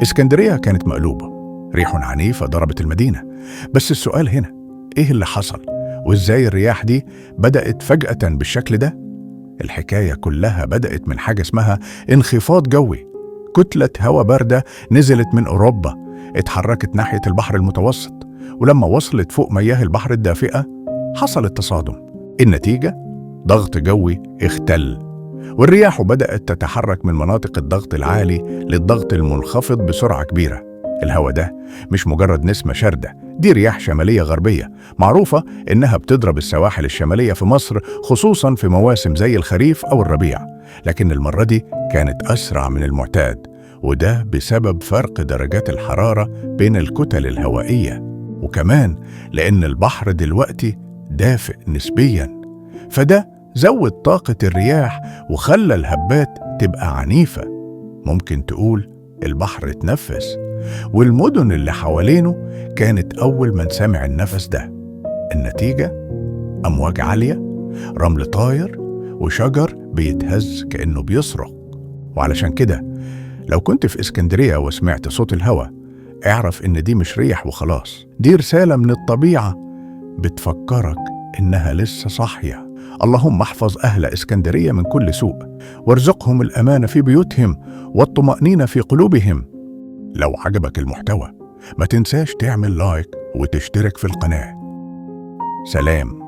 اسكندرية كانت مقلوبة، ريح عنيفة ضربت المدينة. بس السؤال هنا، إيه اللي حصل؟ وإزاي الرياح دي بدأت فجأة بالشكل ده؟ الحكاية كلها بدأت من حاجة اسمها انخفاض جوي. كتلة هواء باردة نزلت من أوروبا، اتحركت ناحية البحر المتوسط، ولما وصلت فوق مياه البحر الدافئة حصل التصادم. النتيجة ضغط جوي اختل، والرياح بدأت تتحرك من مناطق الضغط العالي للضغط المنخفض بسرعة كبيرة. الهواء ده مش مجرد نسمة شاردة، دي رياح شمالية غربية معروفة إنها بتضرب السواحل الشمالية في مصر، خصوصا في مواسم زي الخريف أو الربيع. لكن المرة دي كانت أسرع من المعتاد، وده بسبب فرق درجات الحرارة بين الكتل الهوائية، وكمان لأن البحر دلوقتي دافئ نسبيا، فده زود طاقة الرياح وخلى الهبات تبقى عنيفة. ممكن تقول البحر اتنفس، والمدن اللي حوالينه كانت أول من سمع النفس ده. النتيجة أمواج عالية، رمل طاير، وشجر بيتهز كأنه بيصرخ. وعلشان كده لو كنت في اسكندرية وسمعت صوت الهواء، اعرف إن دي مش ريح وخلاص، دي رسالة من الطبيعة بتفكرك إنها لسه صاحية. اللهم احفظ أهل اسكندرية من كل سوء، وارزقهم الأمان في بيوتهم والطمأنينة في قلوبهم. لو عجبك المحتوى ما تنساش تعمل لايك وتشترك في القناة. سلام.